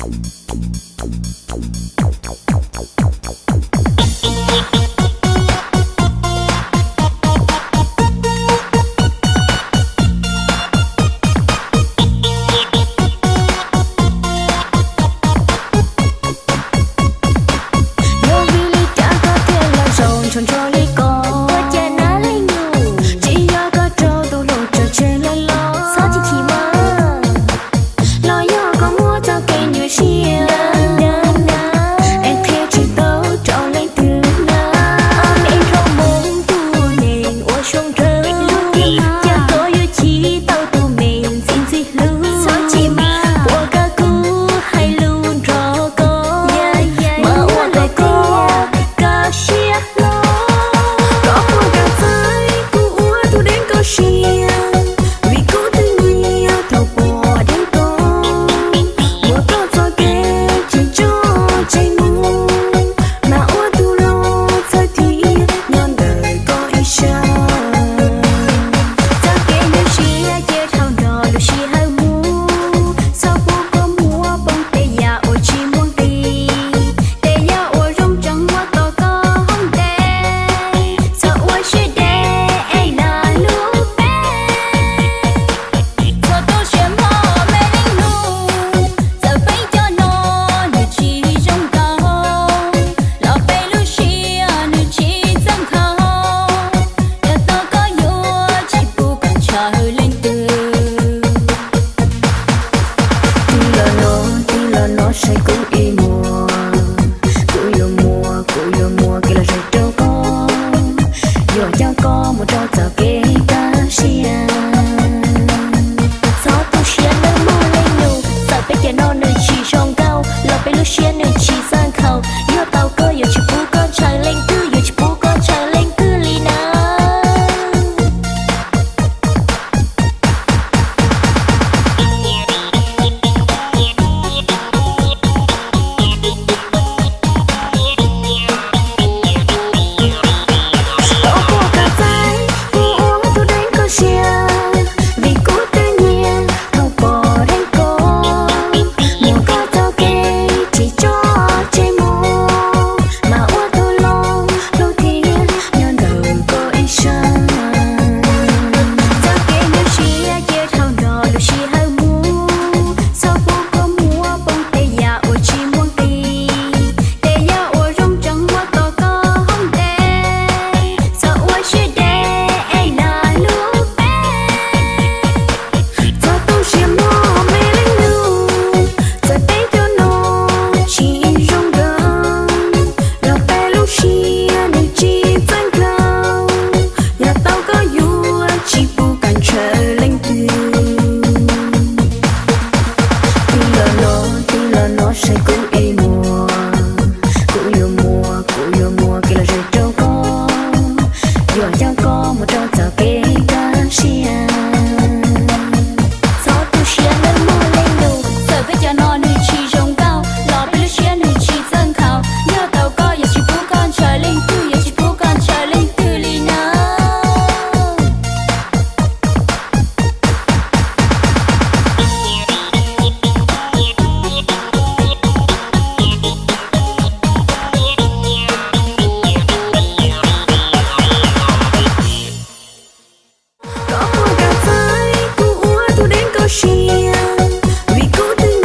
Yog vim li cas koj thiaj los zaum nrho nrho li ko? Ua cas na leej nus, tsis yog koj raug tus hluas tsawg tseg lawm los? Txhob chim chim mas. Los yog koj muab txoj kev nyuaj siab es qhia tsis tau rau leej twg na? Ua me nrog mus tus neeg ua xyoo nrawm, cas koj yuav chim tau tus me ntxim ntxim hlub. Txhob chim mas, puas koj kuv hais lus nrog koj, mas ua rau koj kaj siab hlo. Koj puas kam txais kuv ua tus deev koj siab, vim kuv twb nyiam thaum pom deev koj. Muab koj txoj kev tsis tso tseg mus, mas ua tus los txhawj thiab nyob ntawm koj ib sab. Txoj kev nyuaj siab cia dhau nrog lub sij hawm mus, txhob pub koj muab poob tej yam uas tsis muaj nqis. Tej yam uas zoo tseem muab tom koj hauv ntej, txhob ua siab deb es lag lub peb. Txhob tu siab mog me leej nus, txawm peb cov no nws tsis zoo nkaus, los peb lub siab nws tsis txawj nkhaus. Yog tau koj yuav tsis pub kom ntshaw leej twg. Tig los no, tig los no saib kuv ib muag, kuv yuav muab, kuv yuav muab kev lom zem rau koj, yuav coj koj mus rau txoj kev kaj siab. Txhob tu siab nawb mog leej nus, txawm peb cov no nws tsis zoo nkauj los peb lub siab nws tsis